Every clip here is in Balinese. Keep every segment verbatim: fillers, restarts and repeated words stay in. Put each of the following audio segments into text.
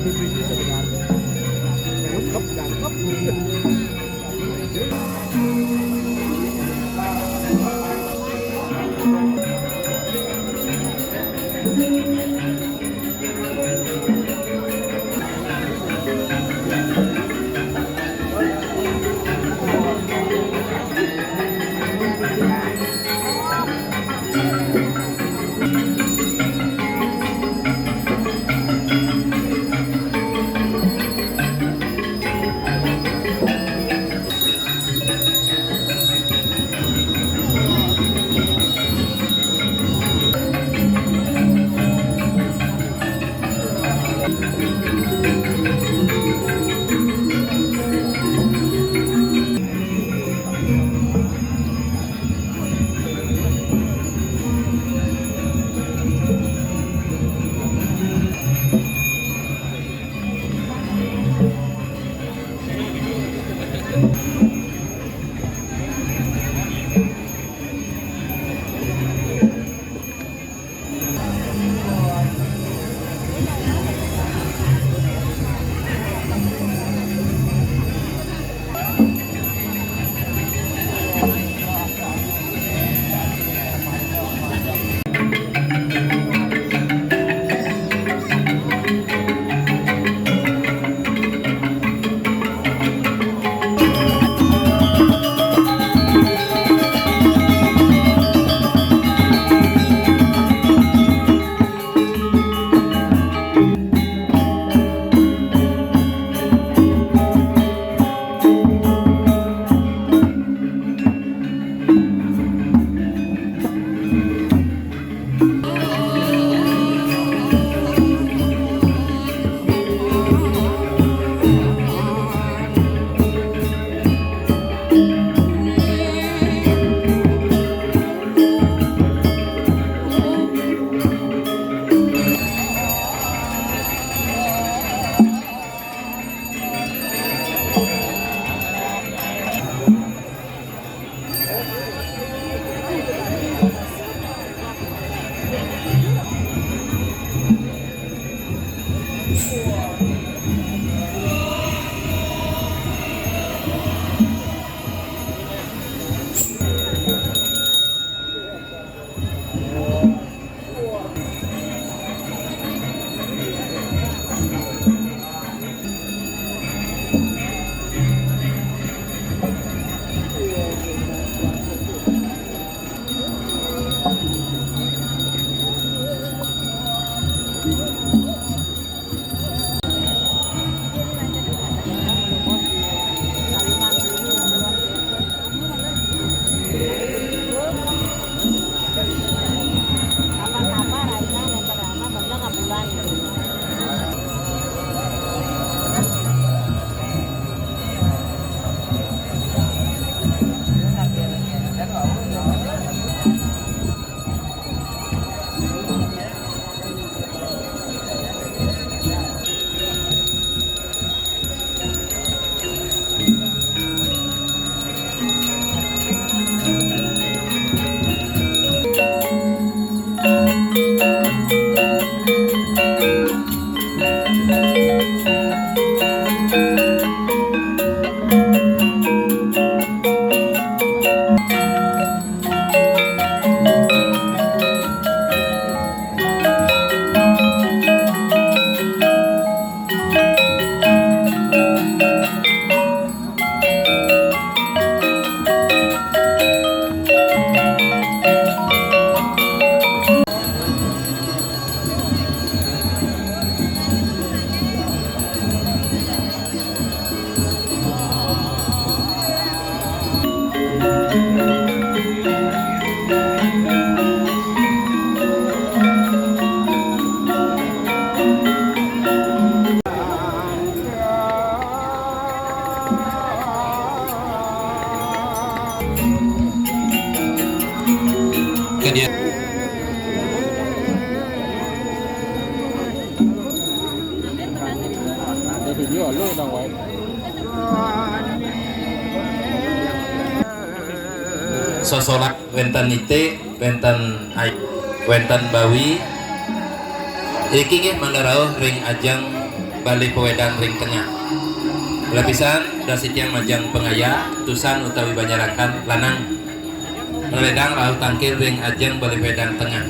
Kemudian sosolat wénten niti, wénten ai-, wénten bawi. Iki nggih mandarauh ring ajeng Bali Pawedan ring tengah. Lapisan, dasitiang majeng pangayah, tusan utawi banjarakan, lanang. Ngledang rauh tangkil ring ajeng Bali Pawedan tengah.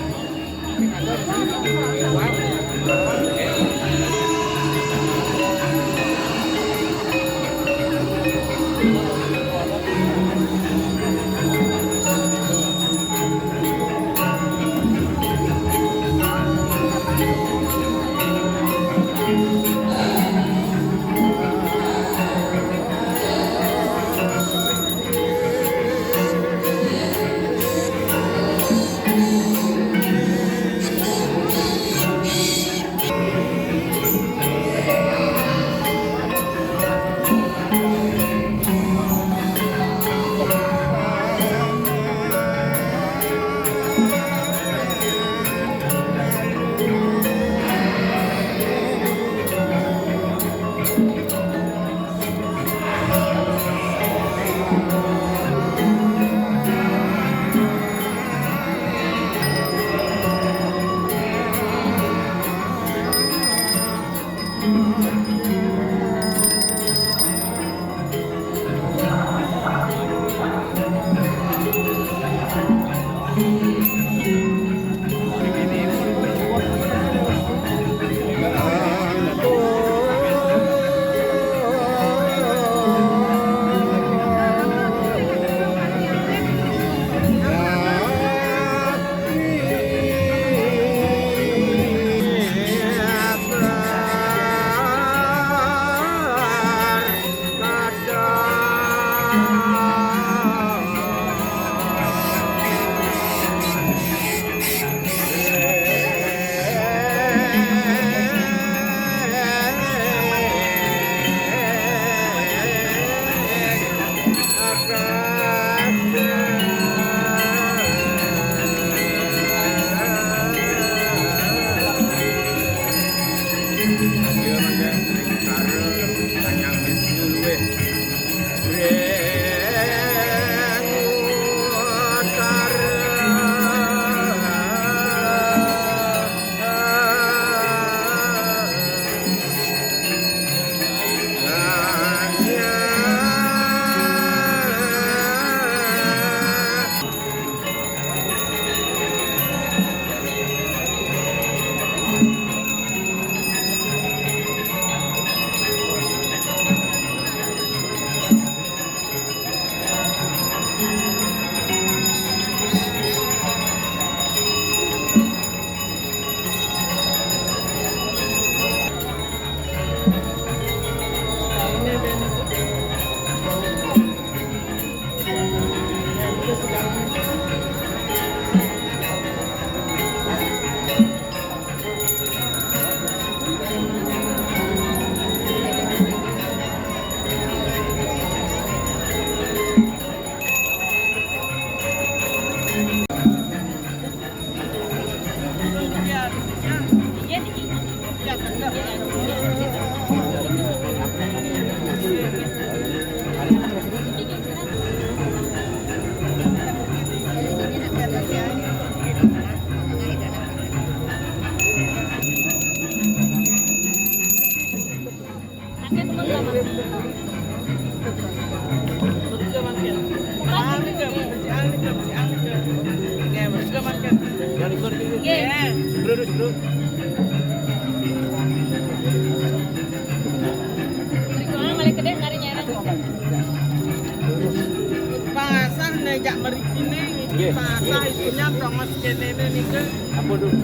Pangasah né jak mriki né, nggih, pangasah ibunya prongos kéné né nika. Ampun, Dun.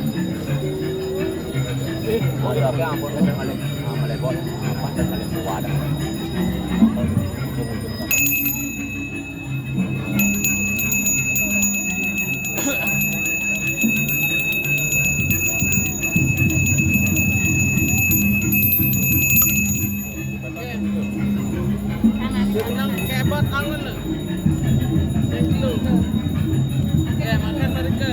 Eh, oh, ya, oke, ampun, oke, malih, ah, malih, Bos. Ah, pas malih kuat. Nang kebot angen. Sing telu. Ya, makan mereka.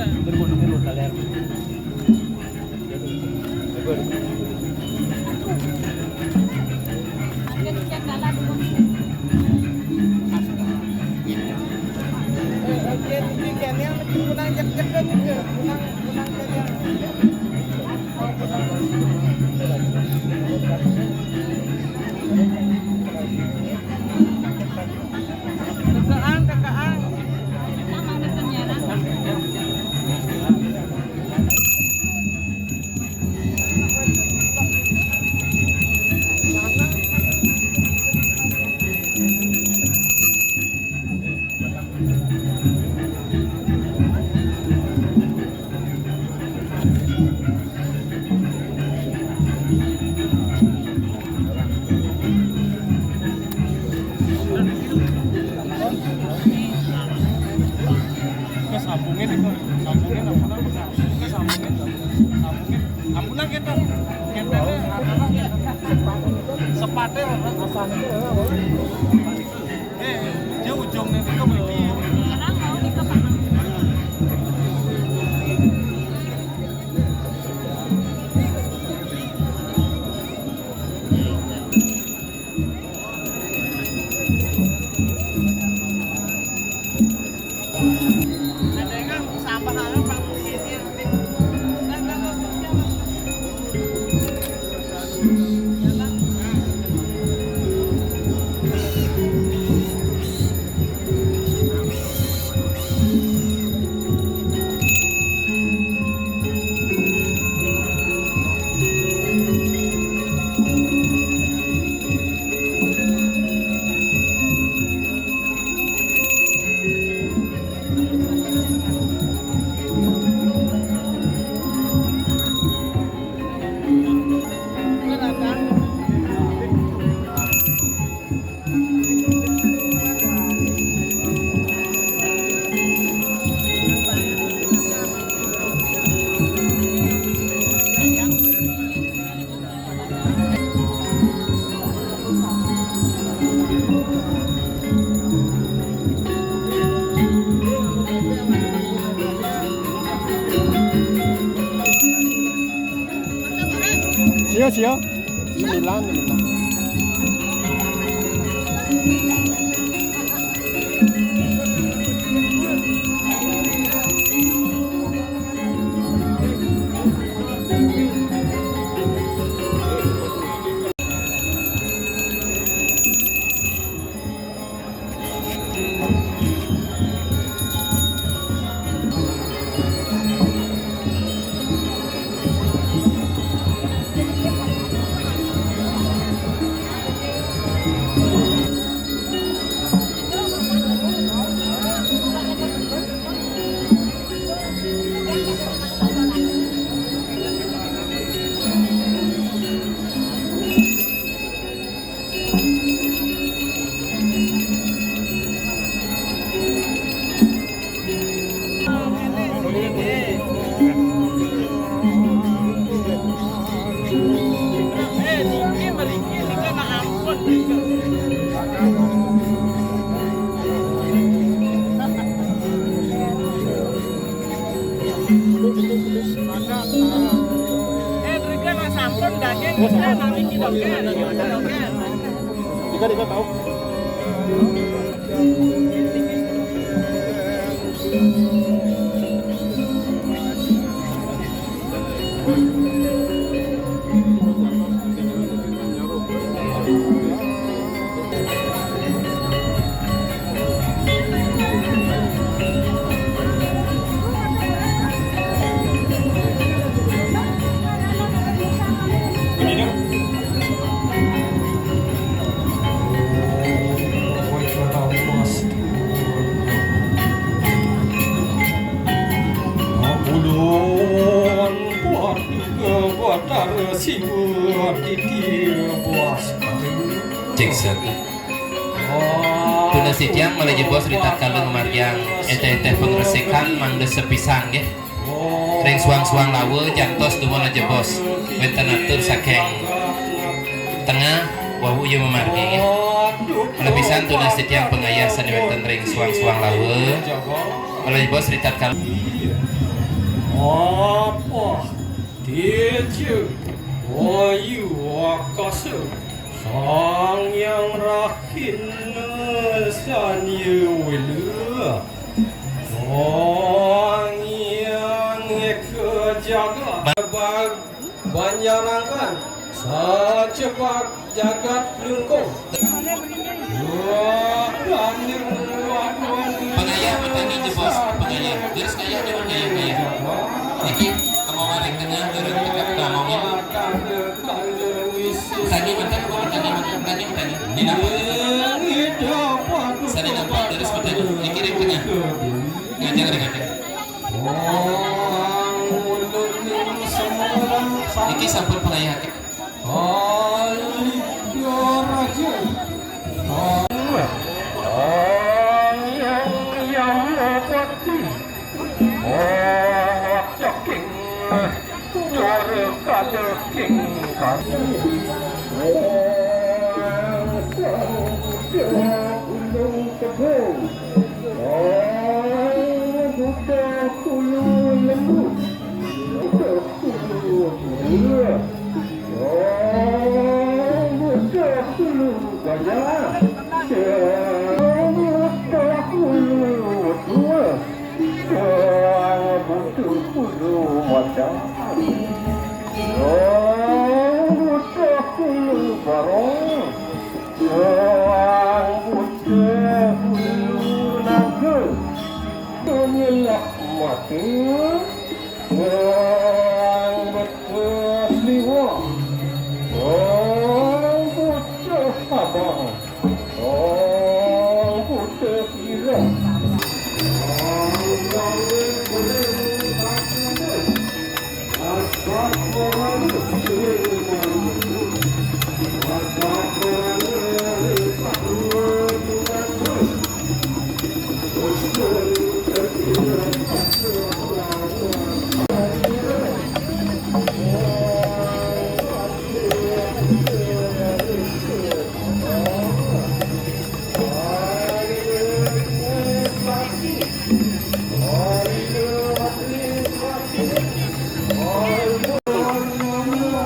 Sio, sio. Sembilan, sembilan. Eh, berikan sampun daging. Oh, sampun. Kita nami kita, oke. Oke. Tiga, tiga, tahu. Ulun Batara Siwa Titi Buas. Cek satu. Tunas titiang malih jebos ritatkala ngamargiang étéh-étéh pangresikan mangda sepisan nggih. Ring suang-suang lawa jantos dumun jebos wénten atur saking tengah wau ya mamargi nggih. Malih pisan tunas titiang pangayah sané wénten ring suang-suang lawa. Malih jebos ritatkala Apa? Teja, wayu, akasa, Sang Hyang Rahina, Sanya Wela, Sang Hyang Eka Jagat, Bag-, Banjarangkan, sacepat jagat lungkung. Pangayah petani jebos, pangayah. Terus kaya jebos kaya kaya. Niki kemauan yang tengah turun tegap kamu ya. Petani mantap, petani mantap, petani, petani. Ini apa? Sana nampak terus petani. Niki yang tengah. Ngajak, ngajak. Niki sampun pangayah. Sang Hyang Yamapati, mawak saking Dwarkada king kari. Gaya. Sing butuh kudu dua. Sing butuh kudu macan. Sing butuh kudu barong. Sing butuh kudu naga. Dunyalah mati. Sing butuh liwat. Sing butuh abang. Sing butuh ireng.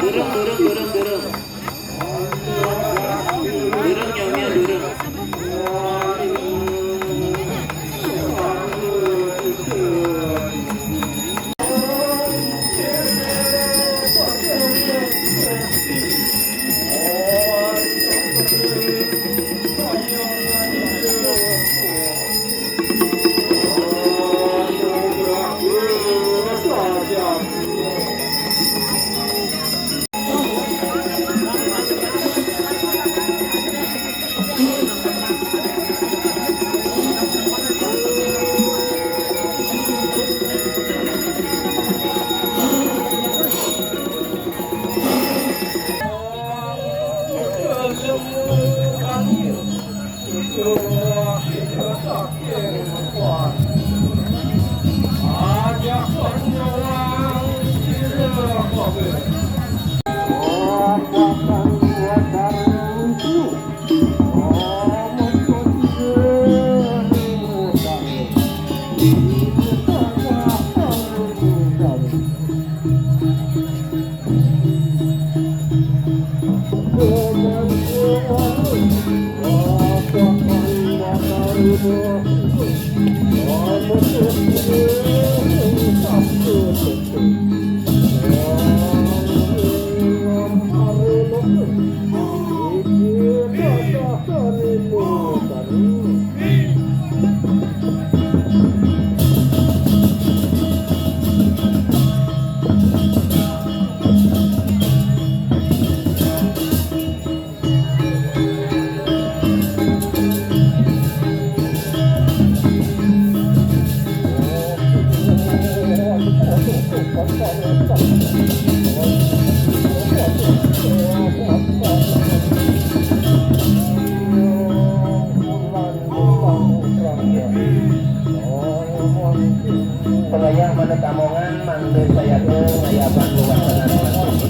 Durung, durung, durung, durung. Durung, nyonya, durung. Pengayah manut amongan, mangda sayaga ngayaban wewatenan mantuk.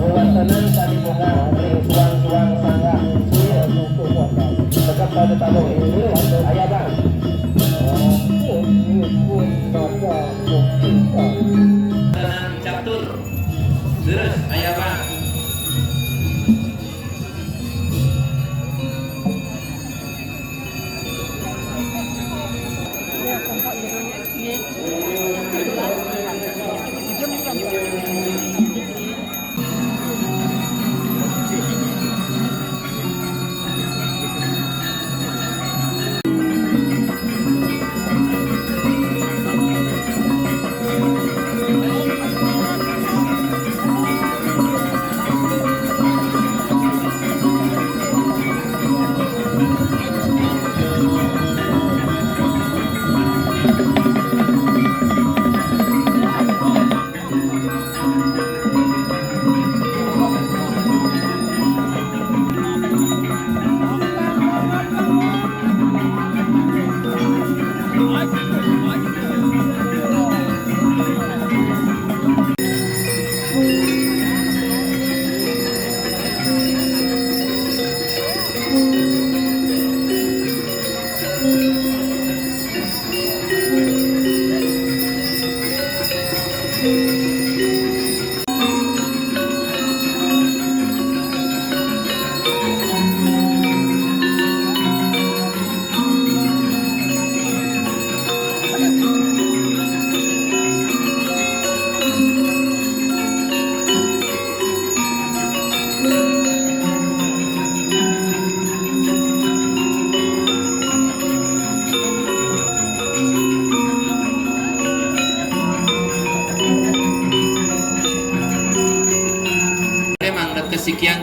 Wewatenan sane munggah ring suang-suang sanggah. Tegep pada tabuh. Ayaban. Wewatenan catur. Leres, ayaban.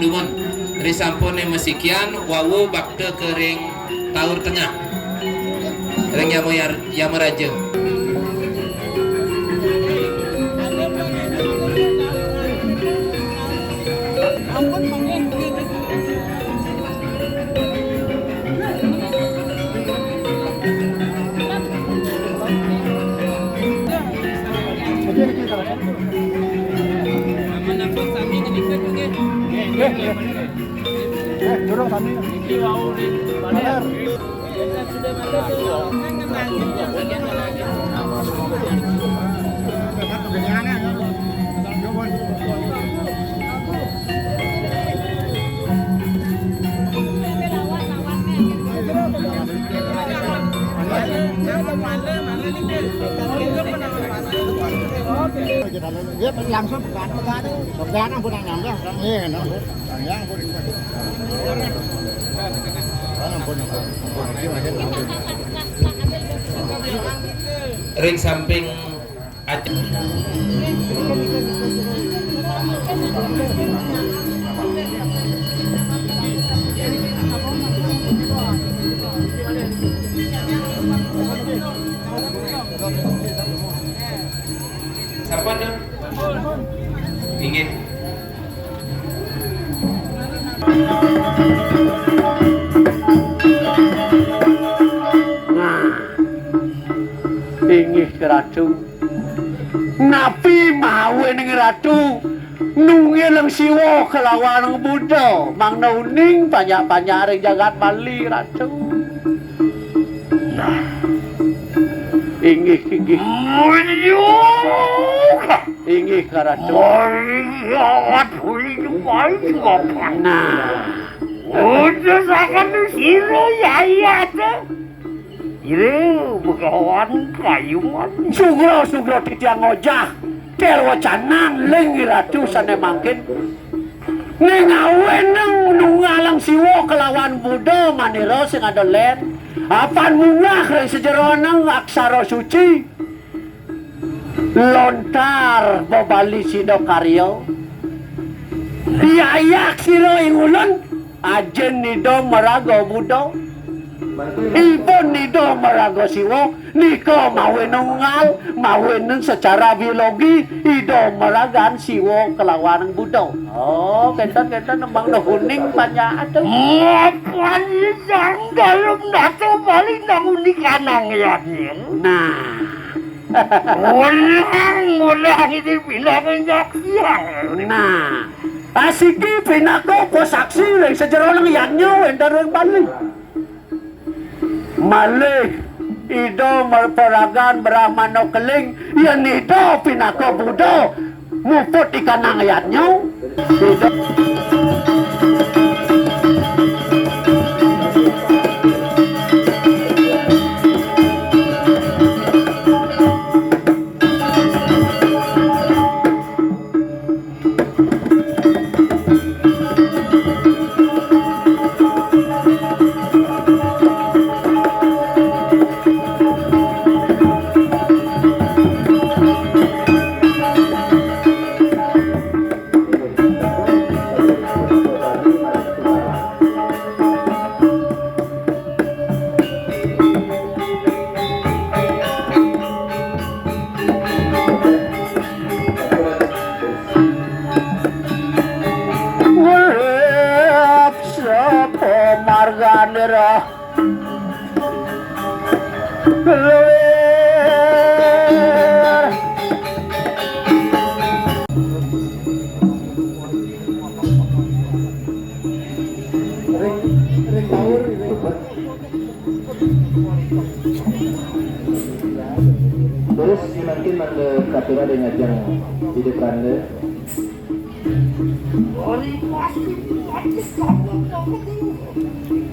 Nuwun, ri sampuné masikian, wau bakta ka ring Taur Tengah. Ring Yama Yar-, Yamaraja. Eh, durung sami. Iki wau ring Baler. Dia langsung pegang, pegang, pegang, ampun, yang nyampe, pegang, iya, no. Ring samping aja. Sapa, Dun? Inggih. Nah, inggih Ratu. Napi mawinan Ratu nunggil Siwa kelawan Buddha, mangda uning panjak-panjak ring jagat Bali, Ratu. Nah. Inggih, inggih. Inggih, Karatu. Mari awat uli nyuwai suapan. Nah. Utusaken sira yayate. Ira Begawan Kayungan. Sugra, sugra titiang ngojah. Tel wacanan ling Ratu sane mangkin. Ning awinan nunggalang Siwa kelawan Buddha manira sing ada len. Apan munggah ring sajeroning aksara suci. Lontar bebali sida karya. Yayak sira ing ulun, ajin Ida maraga Buddha. Ibun Ida maraga Siwa, nika mawinan unggal, mawinan secara biologi, Ida maragan Siwa kelawan Buddha. Oh, kenten, kenten, nembang nuhuning panjak atuh. Mapan sang dalem nata bali nang unikanang yakin. Nah. Ulang, ulang ini pinaka nyaksian. Nah, asiki pinaka pasaksi ring sajeroning yadnya wénten ring Bali. Malih Ida maparagan Brahmana Keling, yén Ida pinaka Buddha, muput ikanang yadnya. Urip sapa margane roh luwir. Ring, ring tawur, ring. Terus mangkin mangda katura ring ajeng Ida Pranda.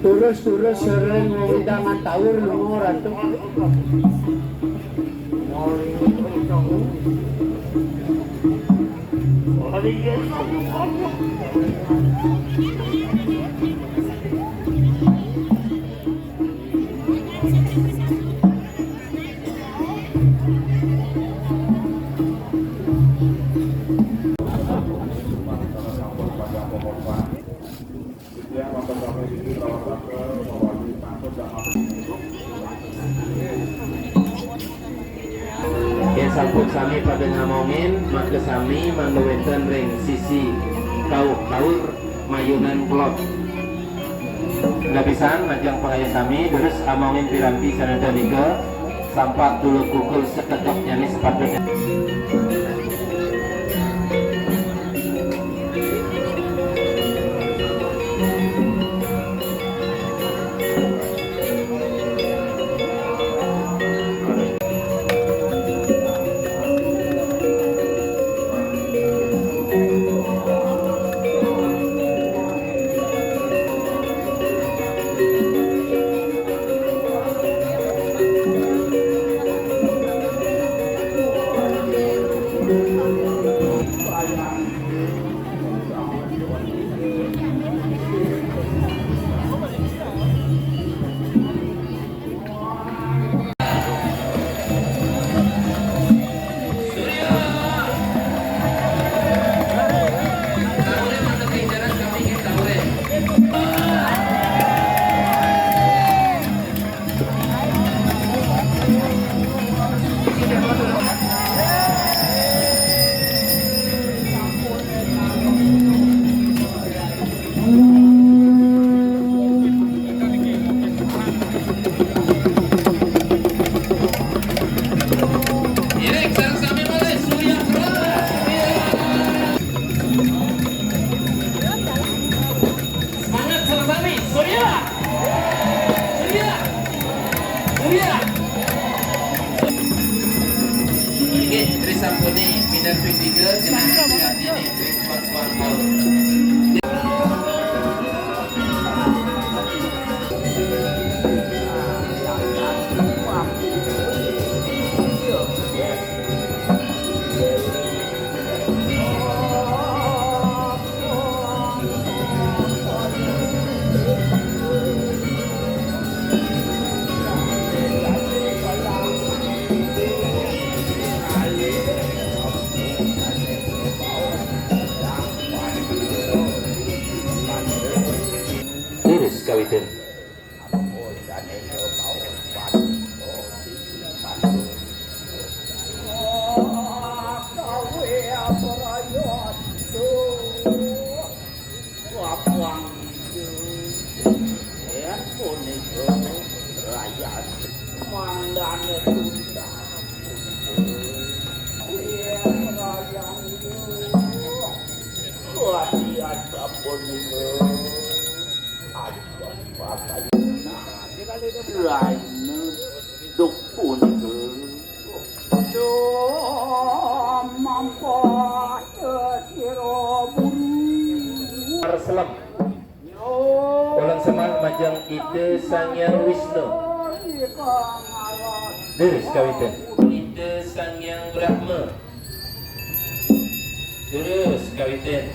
Terus, terus sering wewidangan tawur lunga, Ratu. Yén sampun sami pada ngamongin, maka sami mangda wénten ring sisi kauh kaur mayunan kelod. Lapisan majeng pangayu sami, terus amongin piranti sané nika, sampat dulu kukul sekedok nyané sepatutnya. Semangat sama-sama, Surya! Surya! Surya! Inggih, Tri Sampurni, pindah P tiga, jenengan jenengan ini, Tri Suwanto. Terus kawitin. Labuhan Ijo, yen punika rayan mandane tuntas. Yen rayan Ijo, wadiat sapunika. Ajeng papayuna. Raina duk punika. Duh, mampah sira buru. Arselem. Ulang semah majeng Ida Sang Hyang Wisnu. Terus kawitin. Ida Sang Hyang Brahma. Terus kawitin.